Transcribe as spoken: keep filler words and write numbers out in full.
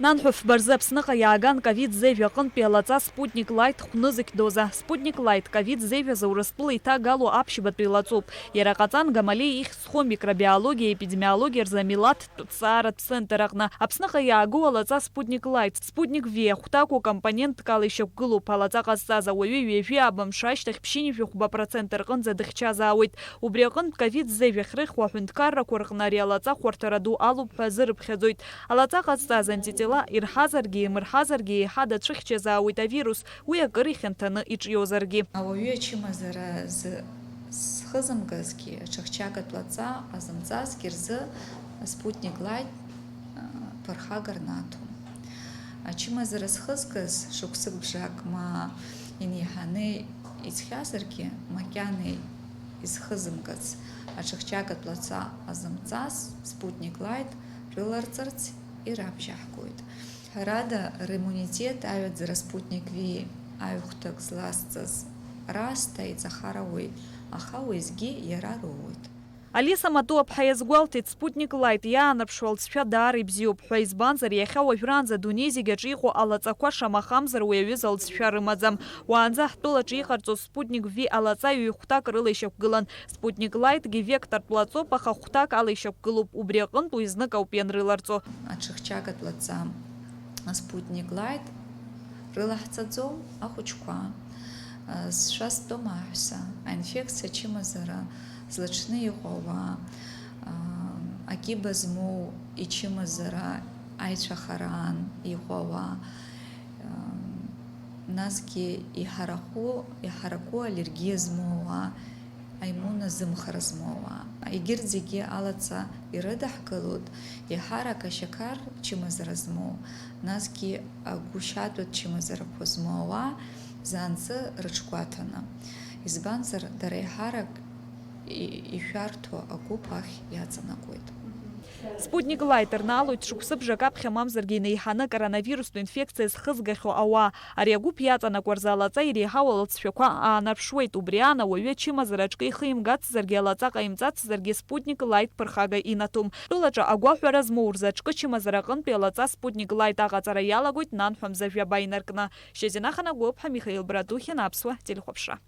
Нанҳәа фба рзы Аԥсныҟа иааган ковид зежә аҟынтәи алаҵа Спутник Лайт хәнызқь доза. Спутник Лайт ковид зежә азы Урыстәыла иҭагало аԥшьбатәи лаҵоуп. Иара ҟаҵан Гамалиа ихьӡ зху амикробиологиа-епидемиологиа рзы амилаҭтә ҭҵааратә центр аҟны. Аԥсныҟа иаагоу алаҵа Спутник Лайт, Спутник Ви ахәҭакуа компонентк ала ишьақәгылоуп. Алаҵа ҟазҵаз ауаҩы ҩажәи ааба мшы ашьҭахь ԥшьынҩажәи хәба процент рҟынӡа дыхьчазаауеит. Убри аҟынтә ковид зежә ахьрыхьуа аҳәынҭқаррақәа рҟны ари алаҵа хәарҭараду алоуп ҳәа азырыԥхьаӡоит. Алаҵа ҟазҵаз антитела ирҳазаргьы, имырҳазаргьы еиҳа дацәыхьчазаауеит авирус, уи акыр ихьанҭаны иҿиозаргьы. Ауаҩы ачымазара зхызымгазгьы, аҽыхьчагатә лаҵа ҟазымҵазгьы рзы Спутник Лайт, а, ԥырхага рнаҭом. Ачымазара зхызгаз шықәсык бжак ма инеиҳаны иҵхьазаргьы, макьана изхызымгац аҽыхьчагатә лаҵа ҟазымҵаз Спутник Лайт рыларҵарц ирабжьаҳгоит. Ҳәарада, риммунитет аҩаӡара Спутник Ви аҩхәҭак злазҵаз раасҭа иҵахар ауеит, аха уеизгьы иара роуеит. Алиса Матуаԥҳа иазгәалҭеит, Спутник Лайт иаанаԥшуа лҵшәа даара ибзиоуп ҳәа, избанзар, иахьа уажәраанӡа адунеи зегь аҿы иҟоу алаҵақәа шамахамзар уи аҩыза лҵшәа рымаӡам. Уаанӡа ҳтәылаҿы иҟарҵоз Спутник Ви алаҵа ҩ-хәҭак рыла ишьақәгылан. Спутник Лайтгьы вектортә лаҵоуп, аха хәҭак ала ишьақәгылоуп, убри аҟынтә уи знык ауп ианрыларҵо. Аҽыхьчагатә лаҵа Спутник Лайт рылаҳҵаӡом ахәыҷқәа. Сшәа стәым аҳәса, аинфекциа ачымазара злаҽны иҟоу ауаа, акьыба змоу ичымазара аицәахараан иҟоу ауаа, насгьы иҳараху, иҳараку аллергиа змоу ауаа, аиммунна зымхара змоу ауаа. Егьырҭ зегьы алаҵа ирыдаҳкылоит, еиҳарак ашьақар чымазара змоу, насгьы агәышьатәратә чымазарақәа змоу ауаа заанӡа рыҽгәаҭаны. Избанзар, дара еиҳарак и-, ишәарҭоу агәыԥ ахь иаҵанакуеит. Спутник Лайт рнаалоит шықәсыбжак аԥхьа мамзаргьы инеиҳаны коронавирустә инфекциа зхызгахьоу ауаа. Ари агәыԥ иаҵанакуа рзы алаҵа иреиҳау алҵшәақәа аанарԥшуеит. Убри аан ауаҩы ачымазара аҿкы ихы имгацзаргьы, алаҵа ҟаимҵацзаргьы, Спутник Лайт ԥырхага инаҭом. Тәылаҿы агәаҳәара змоу рзы аҿкы чымазара аҟынтәи алаҵа Спутник Лайт аҟаҵара иалагоит нанҳәа мза жәаба инаркны. Шьазина Ханагәыԥҳа, Михаил Братухин, Аԥсуа телехәаԥшра.